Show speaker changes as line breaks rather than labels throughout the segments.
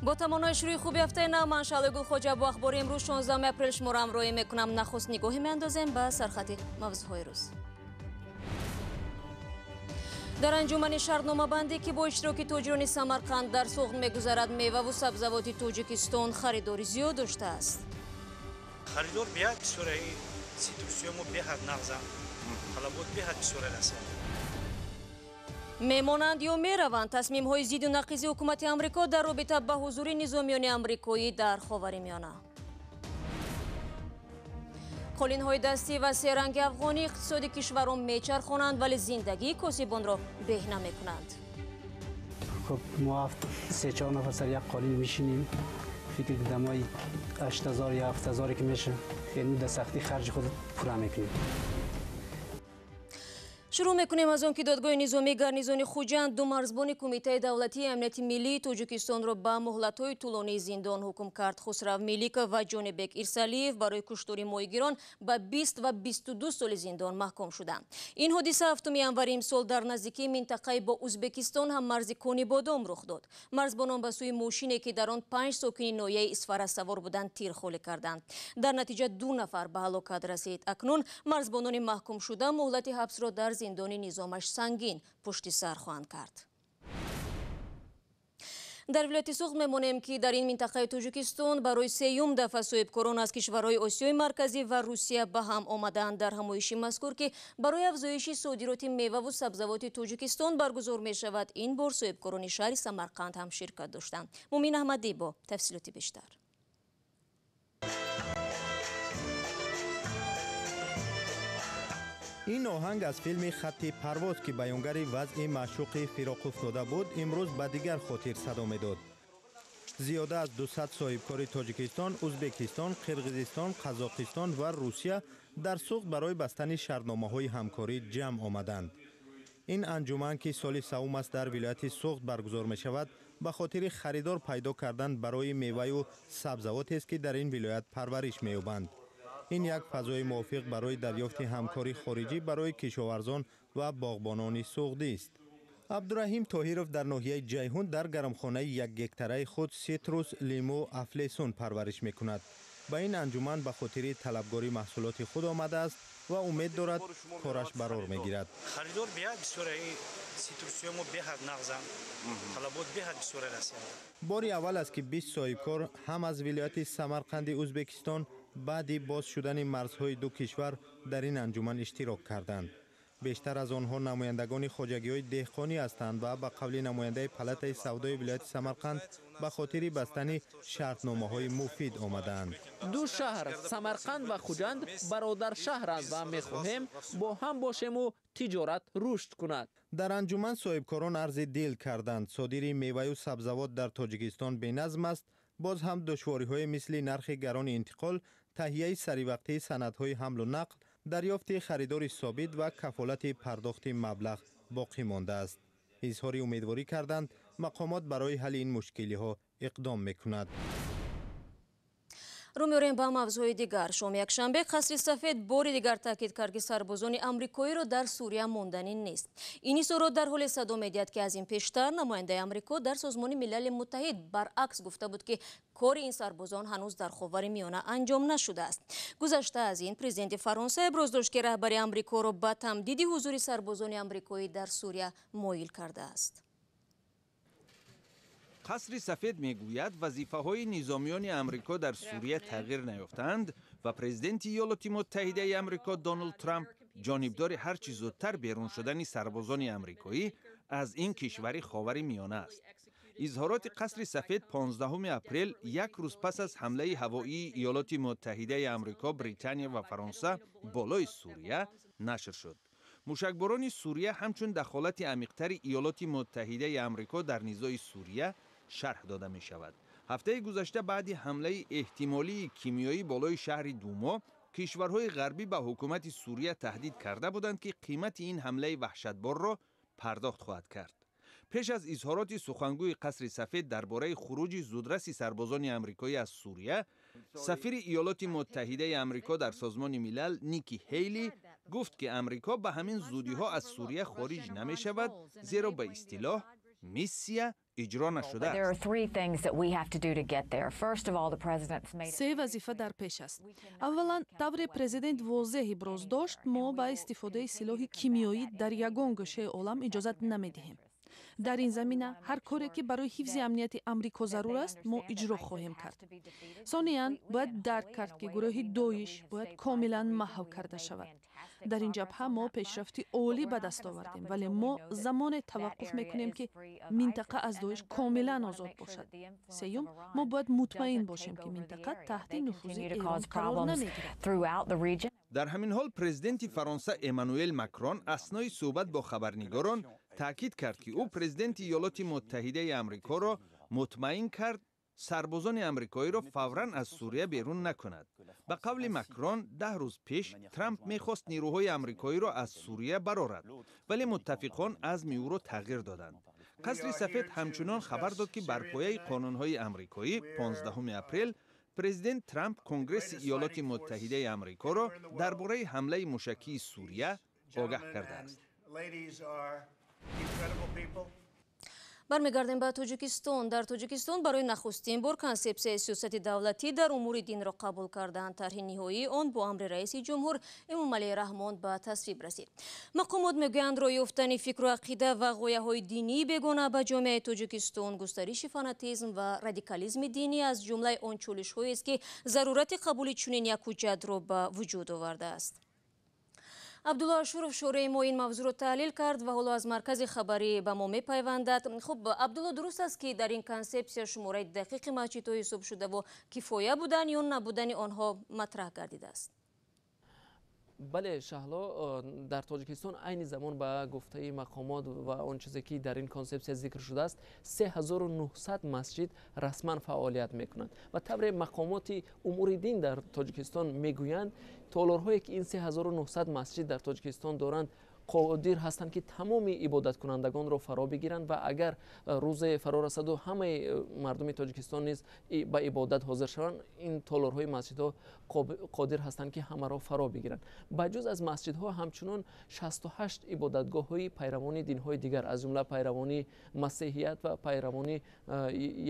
Бо тамонои шурӯи хуби ҳафтаи нав ман Шаҳлои Гулхоҷа бо ахбори имрӯз 16 апрел шуморо ҳамроҳӣ мекунам. Нахуст нигоҳе меандозем ба сархати мавзӯъҳои рӯз. Дар анҷумани шартномабандӣ, ки бо иштироки тоҷирони Самарқанд дар Суғд мегузарад, меваву сабзавоти Тоҷикистон харидори зиёд доштааст.
Харидор беҳад бисёраи ситрусиё мо беҳад нағзам, талабот беҳад бисёра расад.
Мемонанд ё мераванд, тасмимҳои зидду нақизи ҳукумати Амрико дар робита ба ҳузури низомиёни амрикоӣ дар Ховари Миёна. Қолинҳои дастӣ ва серанги афғонӣ иқтисоди кишварро мечархонанд, вале зиндагии косибонро беҳ намекунанд.
Хуб, мо 3-4 нафар сар як қолин мешинем. Фикр дамои 8000 ё 7000 ки меша, яъне дар сахтӣ харҷи худ пура мекунем.
Шурӯъ мекунем аз он ки додгоҳи низомии гарнизони Хуҷанд ду марзбони Кумитаи давлатии амнияти миллии Тоҷикистонро ба муҳлатҳои тӯлонии зиндон ҳукм кард. Хусрав Меликов ва Ҷонибек Ирсалиев барои куштори моҳигирон ба 20 ва 22 соли зиндон маҳкум шуданд. Ин ҳодиса 7 январи имсол дар наздикии минтақаи бо Узбекистон ҳам марзи Конибодом рух дод. Марзбонон ба сӯи мошине, ки дар он 5 сокини ноҳияи Исфара савор буданд, тир холӣ карданд. Дар натиҷа 2 нафар ба ҳалокат расид. Акнун марзбонони маҳкумшуда муҳлати ҳабсро дар зиндони низомаш сангин пушти сар хоҳанд кард. Дар вилояти Суғд мемонем, ки дар ин минтақаи Тоҷикистон барои сеюм дафъа соҳибкорон аз кишварҳои Осиёи Марказӣ ва Русия ба ҳам омаданд. Дар ҳамоиши мазкур, ки барои афзоиши содироти меваву сабзавоти Тоҷикистон баргузор мешавад, ин бор соҳибкорони шаҳри Самарқанд ҳам ширкат доштанд. Мумин Аҳмадӣ бо тафсилоти бештар.
Ин оҳанг аз филми «Хатти парвоз», ки баёнгари вазъи маъшуқи фироқуфтода буд, имрӯз ба дигар хотир садо медод. Зиёда аз 200 соҳибкори Тоҷикистон, Узбекистон, Қирғизистон, Қазоқистон ва Русия дар Суғд барои бастани шартномаҳои ҳамкорӣ ҷамъ омаданд. Ин анҷуман, ки соли севум аст дар вилояти Суғд баргузор мешавад, ба хотири харидор пайдо кардан барои меваю сабзавотест, ки дар ин вилоят парвариш меёбанд. Ин як фазои мувофиқ барои дарёфти ҳамкори хориҷӣ барои кишоварзон ва боғбонони суғдист. Абдураҳим Тоҳиров дар ноҳияи Ҷайҳун дар гармхонаи 1 гектараи худ ситрус, лимӯ, афлесун парвариш мекунад. Ба ин анҷуман ба хотири талабгори маҳсулоти худ омадааст ва умед дорад, кораш барор мегирад.
Харидор беҳад бисёраи ситрусиё мо беҳад нағзам, талабот беҳад бисёра расад.
Бори аввал аст, ки 20 соҳибкор ҳам аз вилояти Самарқанди Узбекистон баъди боз шудани марзҳои ду кишвар дар ин анҷуман иштирок карданд. Бештар аз онҳо намояндагони хоҷагиҳои деҳқонӣ ҳастанд ва ба қавли намояндаи палатаи савдои вилояти Самарқанд ба хотири бастани шартномаҳои муфид омадаанд.
Ду шаҳр Самарқанд ва Хуҷанд бародар шаҳранд ва мехоҳем бо ҳам бошему тиҷорат рушд кунад.
Дар анҷуман соҳибкорон арзи дил карданд. Содири меваю сабзавот дар Тоҷикистон беназм аст. Боз ҳам душвориҳое мисли нархи гарони интиқол, таҳияи саривақтии санадҳои ҳамлу нақл, дарёфти харидори собит ва кафолати пардохти маблағ боқӣ мондааст. Изҳори умедворӣ карданд, мақомот барои ҳалли ин мушкилиҳо иқдом мекунад.
Рӯ меорем ба мавзӯи дигар. Шоми якшанбе Қасри Сафед бори дигар таъкид кард, ки сарбозони амрикоиро дар Сурия монданӣ нест. Ин изҳорот дар ҳоле садо медиҳад, ки аз ин пештар намояндаи Амрико дар Созмони Милали Муттаҳид баръакс гуфта буд, ки кори ин сарбозон ҳанӯз дар Ховари Миёна анҷом нашудааст. Гузашта аз ин, президенти Фаронса иброз дошт, ки раҳбари Амрикоро ба тамдиди ҳузури сарбозони амрикоӣ дар Сурия моил кардааст.
Қасри Сафед мегӯяд, вазифаҳои низомиёни Амрико дар Сурия тағйир наёфтаанд ва президенти Иёлоти Муттаҳидаи Амрико Доналд Трамп ҷонибдори ҳарчи зудтар берун шудани сарбозони амрикоӣ аз ин кишвари Ховари Миёна аст. Изҳороти Қасри Сафед 15 апрел, як рӯз пас аз ҳамлаи ҳавоии Иёлоти Муттаҳидаи Амрико, Британия ва Фаронса болои Сурия нашр шуд. Мушакборони Сурия ҳамчун дахолати амиқтари Иёлоти Муттаҳидаи Амрико дар низои Сурия шарҳ дода мешавад. Ҳафтаи гузашта баъди ҳамлаи эҳтимолии кимиёӣ болои шаҳри Думо, кишварҳои ғарбӣ ба ҳукумати Сурия таҳдид карда буданд, ки қимати ин ҳамлаи ваҳшатборро пардохт хоҳад кард. Пеш аз изҳороти сухангӯи Қасри Сафед дар бораи хуруҷи зудраси сарбозони амрикоӣ аз Сурия, сафири Иёлоти Муттаҳидаи Амрико дар Созмони Милал Ники Ҳейли гуфт, ки Амрико ба ҳамин зудиҳо аз Сурия хориҷ намешавад, зеро ба истилоҳ Миссия иҷро нашудааст.
Се вазифа дар пеш аст. Аввалан, тавре президент возеҳ иброз дошт, мо ба истифодаи силоҳи кимиёӣ дар ягон гӯшаи олам иҷозат намедиҳем. Дар ин замина ҳар коре, ки барои ҳифзи амнияти Амрико зарур аст, мо иҷро хоҳем кард. Сониян, бояд дарк кард, ки гурӯҳи Доиш бояд комилан маҳв карда шавад. Дар ин ҷабҳа мо пешрафти олӣ ба даст овардем, вале мо замоне таваққуф мекунем, ки минтақа аз Доиш комилан озод бошад. Сеюм, мо бояд мутмаин бошем, ки минтақа таҳти нуфузи Эрон қарор намегирад.
Дар ҳамин ҳол, президенти Фаронса Эммануэл Макрон аснои суҳбат бо хабарнигорон таъкид кард, ки ӯ президенти Иёлоти Муттаҳидаи Амрикоро мутмаин кард, сарбозони амрикоиро фавран аз Сурия берун накунад. Ба қавли Макрон, 10 рӯз пеш Трамп мехост нирӯҳои амрикоиро аз Сурия барорад, вале муттафиқон азми ӯро тағйир доданд. Қасри Сафед ҳамчунон хабар дод, ки бар пояи қонунҳои амрикоӣ 15 апрел президент Трамп Конгресси Иёлоти Муттаҳидаи Амрикоро дар бораи ҳамлаи мушакии Сурия огаҳ кардааст.
Бармегардем ба Тоҷикистон. Дар Тоҷикистон барои нахустин бор консепсияи сиёсати давлатӣ дар умури динро қабул карданд. Тарҳи ниҳоии он бо амри раиси ҷумҳур Эмомалӣ Раҳмон ба тасвиб расид. Мақомот мегӯянд, роҳ ёфтани фикру ақида ва ғояҳои динии бегона ба ҷомеаи Тоҷикистон, густариши фанатизм ва радикализми динӣ аз ҷумлаи он чолишҳоест, ки зарурати қабули чунин як ҳуҷҷатро ба вуҷуд овардааст. Абдулло Ашуров, шӯраи мо, ин мавзӯъро таҳлил кард ва ҳоло аз маркази хабарӣ ба мо мепайвандад. Хуб, Абдулло, дуруст аст, ки дар ин консепсия шумораи дақиқи масҷидҳо ҳисоб шудаву кифоя будан ё набудани онҳо матраҳ гардидааст?
Бале, Шаҳло, дар Тоҷикистон айни замон, ба гуфтаи мақомот ва он чизе ки дар ин консепсия зикр шудааст, 3900 масҷид расман фаъолият мекунанд ва тавре мақомоти умури дин дар Тоҷикистон мегӯянд, толорҳое ки ин 3900 масҷид дар Тоҷикистон доранд, қодир ҳастанд, ки тамоми ибодаткунандагонро фаро бигиранд ва агар рӯзе фаро расаду ҳамаи мардуми Тоҷикистон низ ба ибодат ҳозир шаванд, ин толорҳои масҷидҳо қодир ҳастанд, ки ҳамаро фаро бигиранд. Ба ҷуз аз масҷидҳо, ҳамчунон 68 ибодатгоҳҳои пайравони динҳои дигар, аз ҷумла пайравони масеҳият ва пайравони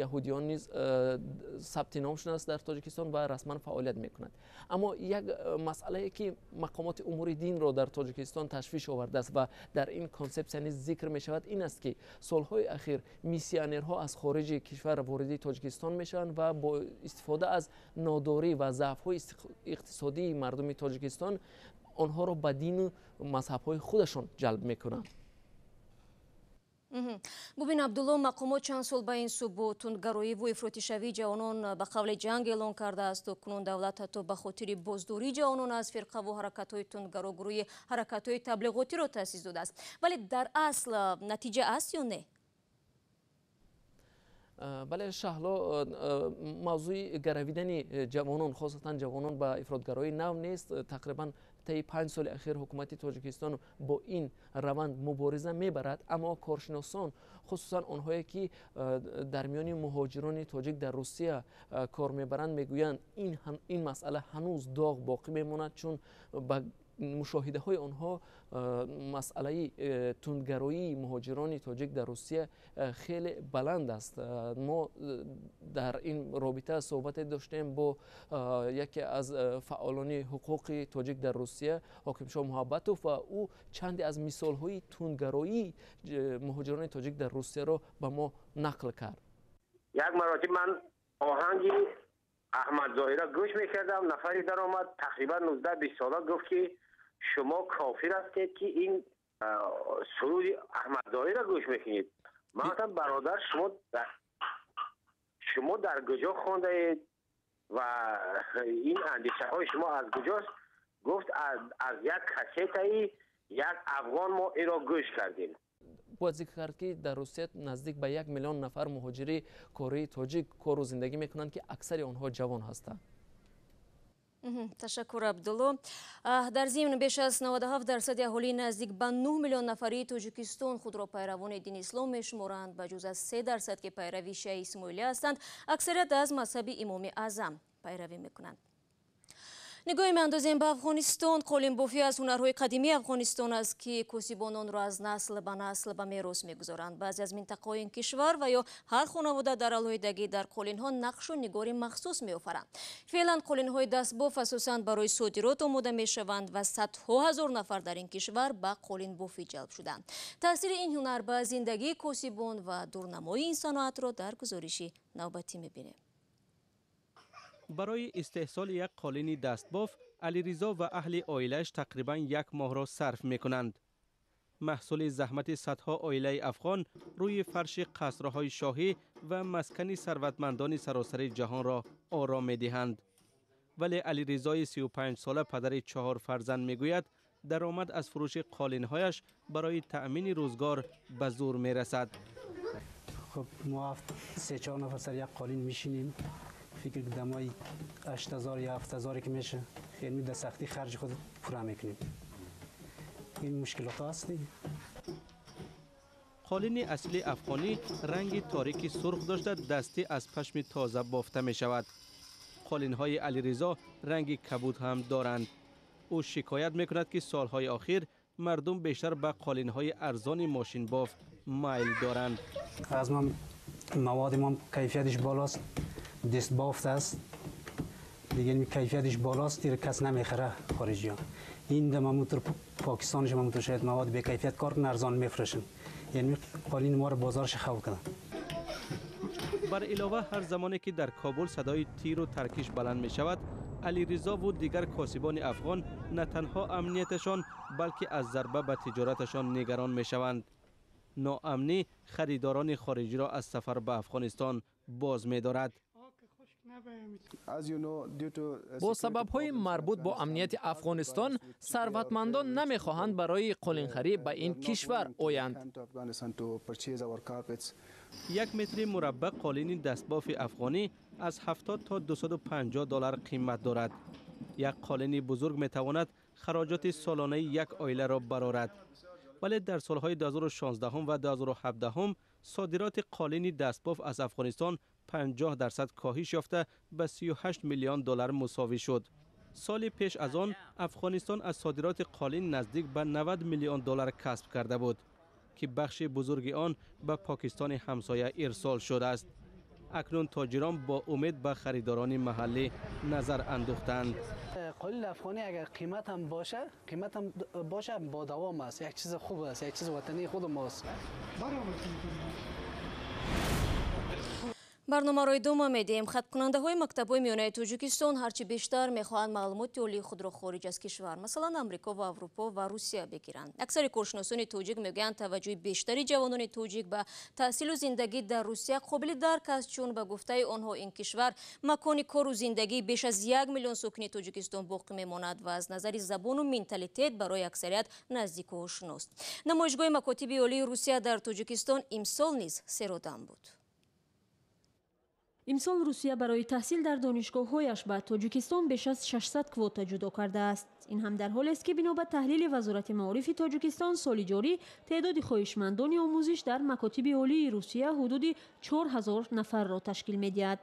яҳудиён низ сабти ном шудааст дар Тоҷикистон ва расман фаъолият мекунанд. Аммо як масъалае, ки мақомоти умури динро дар Тоҷикистон ташвиш овард аст ва дар ин консепсия низ зикр мешавад, ин аст, ки солҳои ахир миссионерҳо аз хориҷи кишвар вориди Тоҷикистон мешаванд ва бо истифода аз нодорӣ ва заъфҳои иқтисодии мардуми Тоҷикистон онҳоро ба дину мазҳабҳои худашон ҷалб мекунанд.
Бубин, Абдулло, мақомот чанд сол ба ин сӯ бо тундгароиву ифротишавии ҷавонон ба қавли ҷанг эълон кардаасту кунун давлат ҳатто ба хотири боздории ҷавонон аз фирқаву ҳаракатҳои тундгаро гурӯҳи ҳаракатҳои таблиғотиро таъсис додааст. Вале дар асл натиҷа аст ё не?
Бале, Шаҳло, мавзӯи гаравидани ҷавонон, хосатан ҷавонон ба ифротгароӣ, нав нест. Тақрибан таи 5 соли ахир ҳукумати Тоҷикистон бо ин раванд мубориза мебарад, аммо коршиносон, хусусан онҳое ки дар миёни муҳоҷирони тоҷик дар Русия кор мебаранд, мегӯянд, ин масъала ҳанӯз доғ боқӣ мемонад, чун ба мушоҳидаҳои онҳо масъалаи тундгароии муҳоҷирони тоҷик дар Русия хеле баланд аст. Мо дар ин робита суҳбате доштем бо яке аз фаъолони ҳуқуқи тоҷик дар Русия, Ҳокимшоҳ Муҳаббатов, ва ӯ чанде аз мисолҳои тундгароии муҳоҷирони тоҷик дар Русияро ба мо нақл кард.
Як маротиб ман оҳанги Аҳмад Зоҳира гӯш мекардам, нафаре даромад, тақрибан 19-20 сола, гуфт, ки шумо кофир ҳастед, ки ин суруди Аҳмад Зоҳира гӯш мекунед. Ман гуфтам: бародар, шумо дар куҷо хондаед ва ин андешаҳои шумо аз куҷост? Гуфт: аз як кассетаи як афғон мо инро гӯш кардем.
Бояд зикр кард, ки дар Русия наздик ба 1 миллион нафар муҳоҷири кории тоҷик кору зиндагӣ мекунанд, ки аксари онҳо ҷавон ҳастанд.
Ташаккур, Абдулло. Дар зимн, беш аз 97% аҳолии наздик ба 9 миллион нафарии Тоҷикистон худро пайравони дини ислом мешуморанд. Ба ҷуз аз 3%, ки пайрави шиаи исмоилӣ ҳастанд, аксарият аз мазҳаби Имоми Аъзам пайравӣ мекунанд. Нигоҳе меандозем ба Афғонистон. Қолинбофӣ аз ҳунарҳои қадимии Афғонистон аст, ки косибон онро аз насл ба насл ба мерос мегузоранд. Баъзе аз минтақаҳои ин кишвар ва ё ҳар хонавода дар алоҳидагӣ дар қолинҳо нақшу нигори махсус меофаранд. Феълан қолинҳои дастбоф асосан барои содирот омода мешаванд ва садҳо ҳазор нафар дар ин кишвар ба қолинбофӣ ҷалб шуданд. Таъсири ин ҳунар ба зиндагии косибон ва дурнамои ин саноатро дар гузориши навбатӣ мебинем.
Барои истеҳсоли як қолини дастбоф Алиризо ва аҳли оилааш тақрибан як моҳро сарф мекунанд. Маҳсули заҳмати садҳо оилаи афғон рӯи фарши қасрҳои шоҳӣ ва маскани сарватмандони саросари ҷаҳонро ором медиҳанд. Вале Алиризои 35-сола, падари чаҳор фарзанд, мегӯяд, даромад аз фурӯши қолинҳояш барои таъмини рӯзгор ба зӯр мерасад.
Хуб, мо се чор нафар сар як қолин мешинем. Фикр дамои 8000 ё 7000 ки меше, یعنی در سختی خرج خود پورا میکنیم. این مشکلات هست.
қолини асли афғонӣ ранги торики сурх дошта, дастӣ аз пашми тоза бофта мешавад. Қолинҳои Алиризо ранги кабуд ҳам доранд. Ӯ шикоят мекунад, ки солҳои охир мардум бештар ба қолинҳои арзони мошинбоф майл доранд.
Аз мо маводи мо кайфияташ болост, دست بافت است دیگه، کیفیتش بالاست، دیر کس نمیخره خارجی ها. این دم موتور پاکستانش موتور شاید مواد به کیفیت کار ارزان میفروشن، یعنی قالین ما رو بازارش خو کردن.
бар илова, ҳар замоне ки дар Кобул садои тиру таркиш баланд мешавад, Алиризо ву дигар косибони афғон на танҳо амнияташон, балки аз зарба ба тиҷораташон нигарон мешаванд. Ноамнӣ харидорони хориҷиро аз сафар ба Афғонистон боз медорад.
Бо сабабҳои марбут бо амнияти Афғонистон сарватмандон намехоҳанд барои қолинхарӣ ба ин кишвар оянд.
Як метри мураббаъ қолини дастбофи афғонӣ аз 70 то 250 доллар қимат дорад. Як қолини бузург метавонад хароҷоти солонаи як оиларо барорад. Вале дар солҳои 2016 ва 2017 содироти қолини дастбоф аз Афғонистон 50% коҳиш ёфта, ба 38 миллион доллар мусовӣ шуд. Соли пеш аз он Афғонистон аз содироти қолин наздик ба 90 миллион доллар касб карда буд, ки бахши бузурги он ба Покистони ҳамсоя ирсол шудааст. Акнун тоҷирон бо умед ба харидорони маҳаллӣ назар андӯхтанд.
قالین افغانی اگر قیمت هم باشه، قیمت هم باشه، با دوام است، یک چیز خوب است، یک چیز وطنی خود ماست.
Барномаро идома медиҳем. Хатмкунандаҳои мактабҳои миёнаи Тоҷикистон ҳарчи бештар мехоҳанд маълумоти олии худро хориҷ аз кишвар, масалан Амрико ва Аврупо ва Русия, бигиранд. Аксари коршиносони тоҷик мегӯянд, таваҷҷӯҳи бештари ҷавонони тоҷик ба таҳсилу зиндагӣ дар Русия қобили дарк аст, чун ба гуфтаи онҳо ин кишвар макони кору зиндагии беш аз 1 миллион сокини Тоҷикистон боқӣ мемонад ва аз назари забону менталитет барои аксарият наздику ошност. Намоишгоҳи макотиби олии Русия дар Тоҷикистон имсол низ серодам буд.
Имсол Русия барои таҳсил дар донишгоҳҳояш ба Тоҷикистон беш аз 600 квота ҷудо кардааст. Ин ҳам дар ҳолест, ки бино ба таҳлили Вазорати маорифи Тоҷикистон, соли ҷорӣ теъдоди хоҳишмандони омӯзиш дар макотиби олии Русия ҳудуди 4000 нафарро ташкил медиҳад.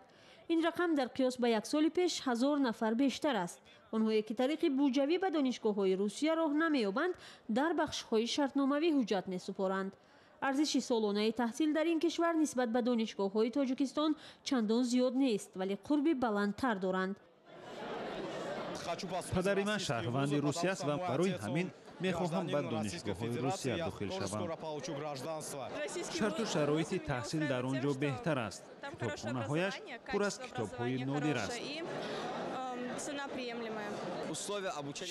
Ин рақам дар қиёс ба як соли пеш 1000 нафар бештар аст. Онҳое ки тариқи буҷавӣ ба донишгоҳҳои Русия роҳ намеёбанд, дар бахшҳои шартномавӣ ҳуҷҷат месупоранд. Арзиши солонаи таҳсил дар ин кишвар нисбат ба донишгоҳҳои Тоҷикистон чандон зиёд нест, вале қурби баландтар доранд.
Падари ман шаҳрванди Русия аст ва барои ҳамин мехоҳам ба донишгоҳҳои Русия дохил шавам. Шарту шароити таҳсил дар он ҷо беҳтар аст, китобхонаҳояш пур аз китобҳои нодир аст.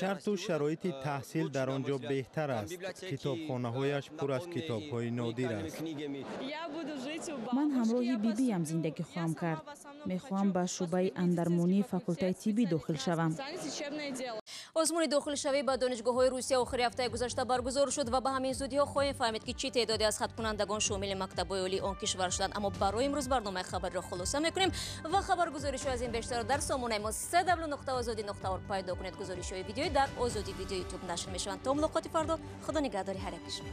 Шарту шароити таҳсил дар он ҷо беҳтар аст, китобхонаҳояш пур аз китобҳои нодир аст.
Ман ҳамроҳи бибиям зиндагӣ хоҳам кард. Мехоҳам ба шӯъбаи андармонии факултаи тиббӣ дохил шавам.
Озмуни дохилшавӣ ба донишгоҳҳои Русия охири ҳафтаи гузашта баргузор шуд ва ба ҳамин зудиҳо хоҳем фаҳмид, ки чӣ теъдоде аз хатмкунандагон шомили мактабҳои олии он кишвар шуданд. Аммо барои имрӯз барномаи хабариро хулоса мекунем ва хабаргузоришҳо аз ин бештарро дар сомонаи мо cw.ozodi.org пайдо кунед. Гузоришҳои видеоӣ дар Озодӣ Видео Ютуб нашр мешаванд. То мулоқоти фардо, Худо нигаҳдори ҳар яки шумо.